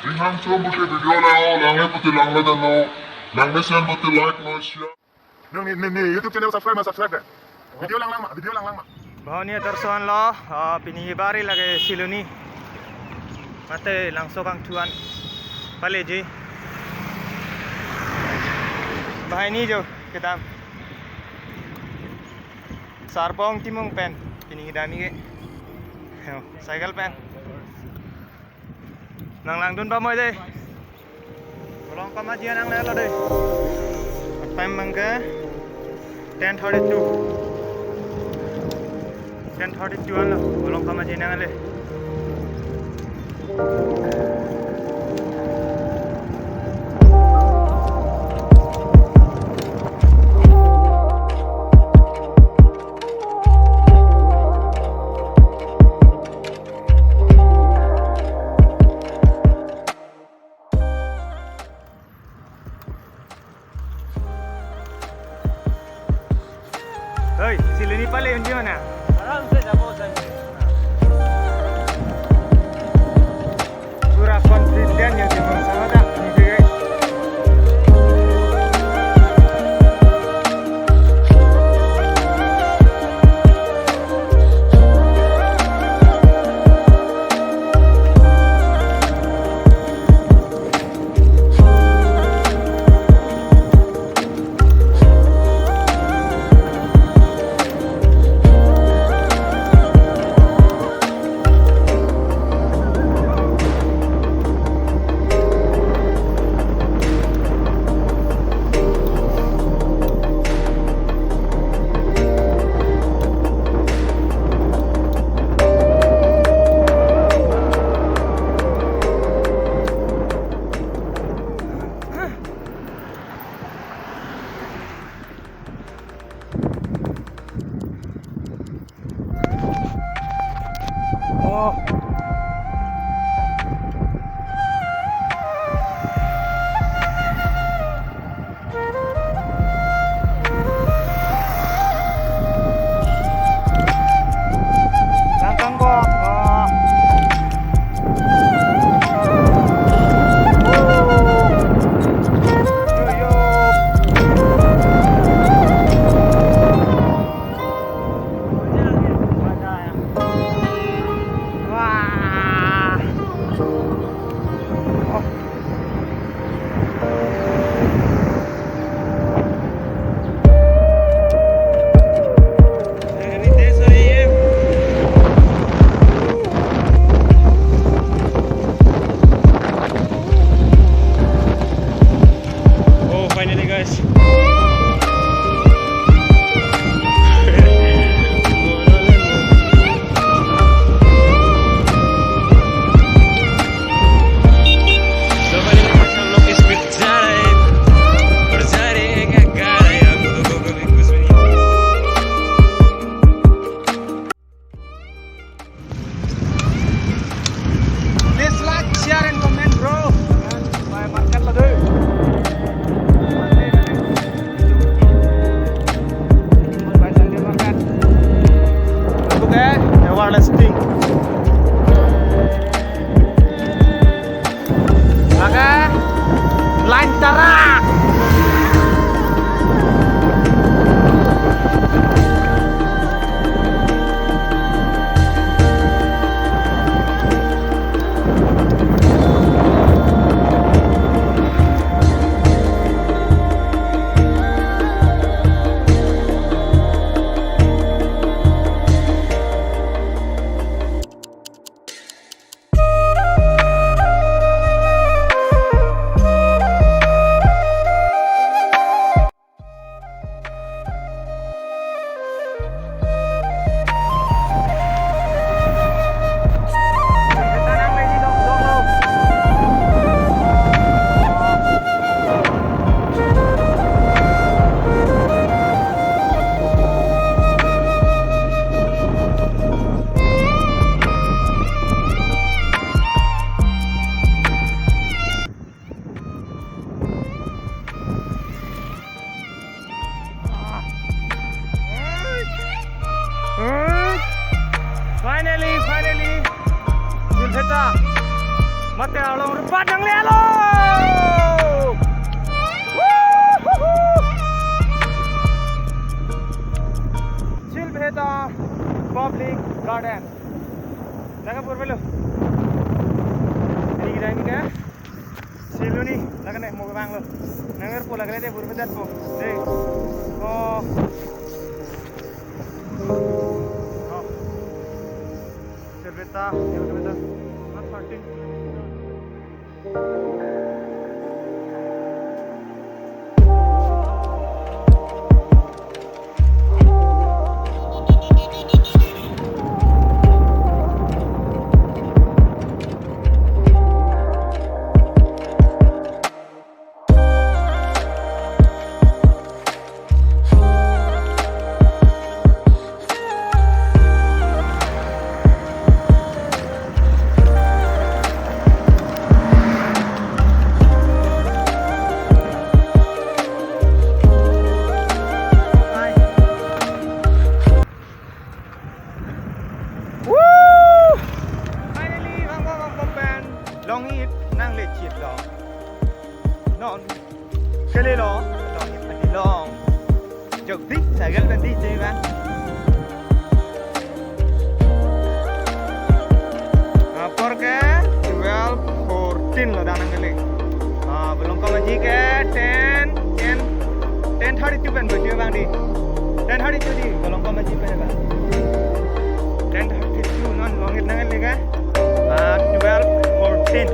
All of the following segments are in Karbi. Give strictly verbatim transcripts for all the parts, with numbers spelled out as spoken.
Ringhang chom pute video lang, langle pute langle dano, langle sen pute like no share. Nang ni, ni, ni YouTube channel subscribe ma, subscribe deh. Video lang lang ma, video lang lang ma. Bahoni ator soan lo, ah, pini bari lake Siloni. Mate Langso kangthuan. Paleji. Bahini jo kedam. Sarbong Timung pen. Pini kedam ike. Yo, cycle pen. Nang langdun pamoi dei. Bolong kamaji nangle lo dei. Time abangke ten thirty-two. Ten thirty-two anlo. Bolong kamaji nangle. Hoi, Siloni pale unji mana? आराम से जाओ, जाओ। Pura confident ya, Timung sama tak? Ini dia. Padang lelo. Woo! Chilbheta Public Garden. Laga pur belo. Ini kita ini kan. Siluni, laga ne mo bang lo. Nangar po laga ne pur bedat po. Deh. Oh. Oh. Chilbheta, Chilbheta. Not thirteen. Woo! Finally, vang vang vang vang pen. Long it nang le chit lo. Non. Kali lo. Long it lagi long. Jok di, cycle pen di, jadi bang. Apor ke twelve fourteen lo danang kali. Ah, Bolongkom aji ke ten, ten, ten thirty-two pen baju bang di. Ten thirty-two di, Bolongkom aji pen bang. Ten thirty-two non long it nang kali ke. Ah, twelve fourteen.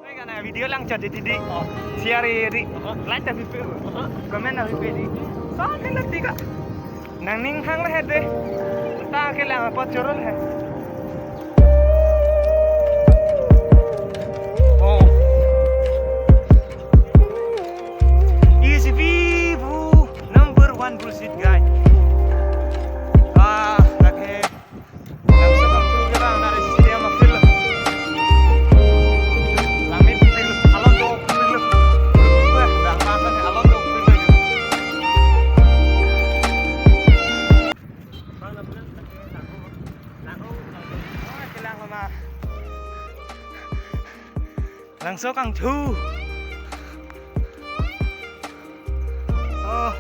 Hai, kana video lang chat di, di. Oh. Share di. Aha. Like ta pipe. Aha. Comment ta pipe di. Sa kena tiga. Nang ning hang le de. Ta ke lang apa chorol hai. Oh. Is Vivo number one bullshit guy. Ah, lagi. Langsung ke bang, dari sisi dia mah feel. Langit feel, alon do feel. Wah, bang, bang, alon do feel. Langso kangthu. Oh.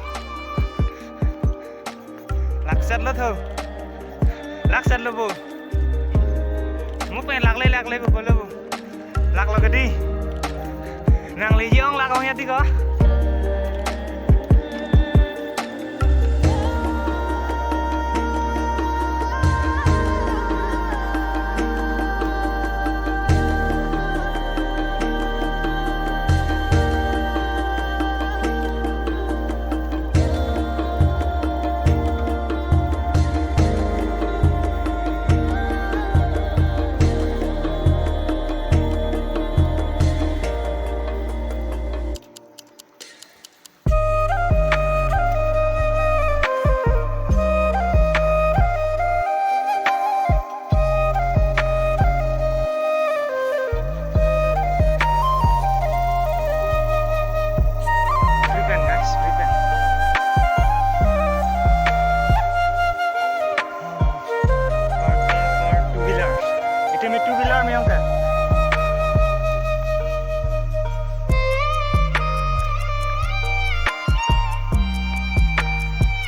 Laksat lo tho. Laksat lo bo. Mo pen lakle lakle bo lo bo. Lak lo kedi. Nang le yong lak ong ya ti ko. Prevent, guys, prevent. Parking for two wheeler. Itu mi two wheeler mi yang kan?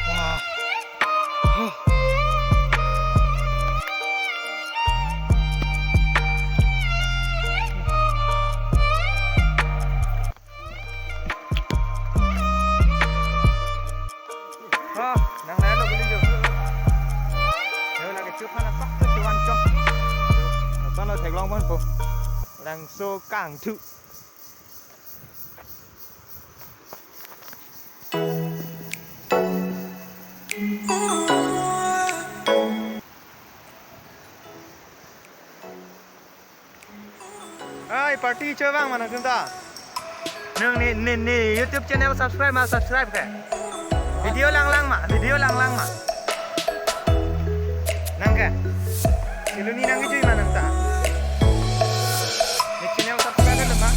Wah. Huh. Ah, nang lain lo beli jo. Ya, lagi cup mana sak cup cuan cok. Apa lo theklong pon po. Langso kangthu. Party chobang ma nangtum ta. Nang ne, ne, ne YouTube channel subscribe ma, subscribe ke. Video langlang ma, video langlang ma. Nang ke. Siluni nang kejui ma nang ta. Ne channel subscribe ke ma.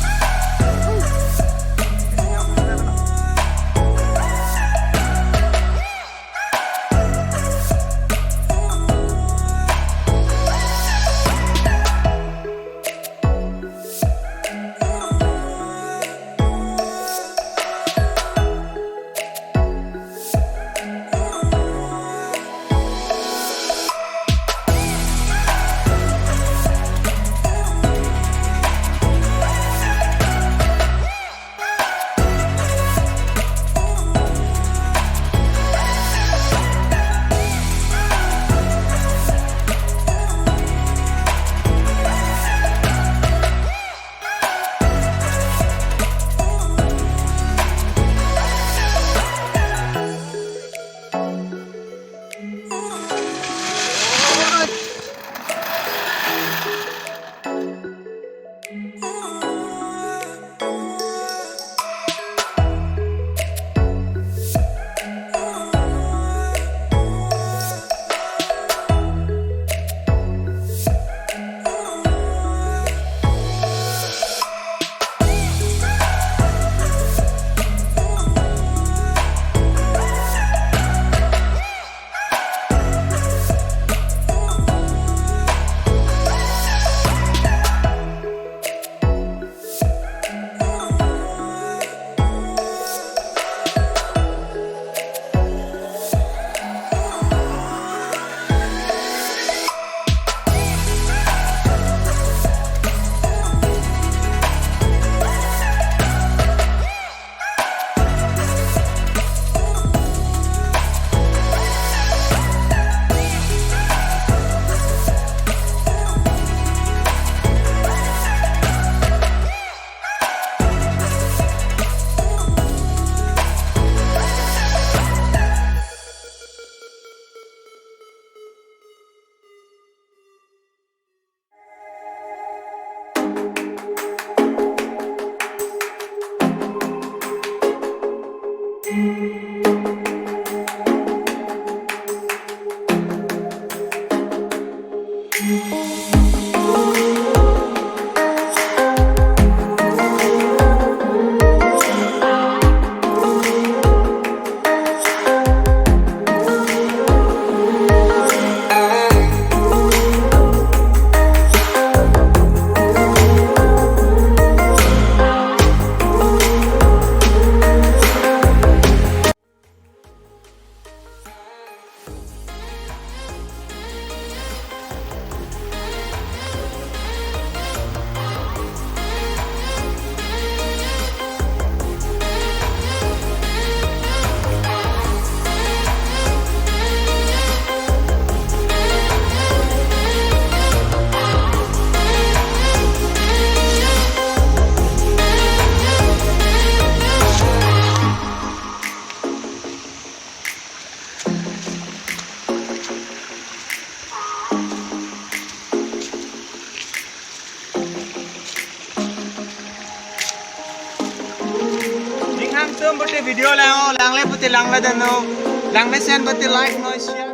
Ning hang tum bete video lang, langle bete langla dano, lang mesen bete like no share.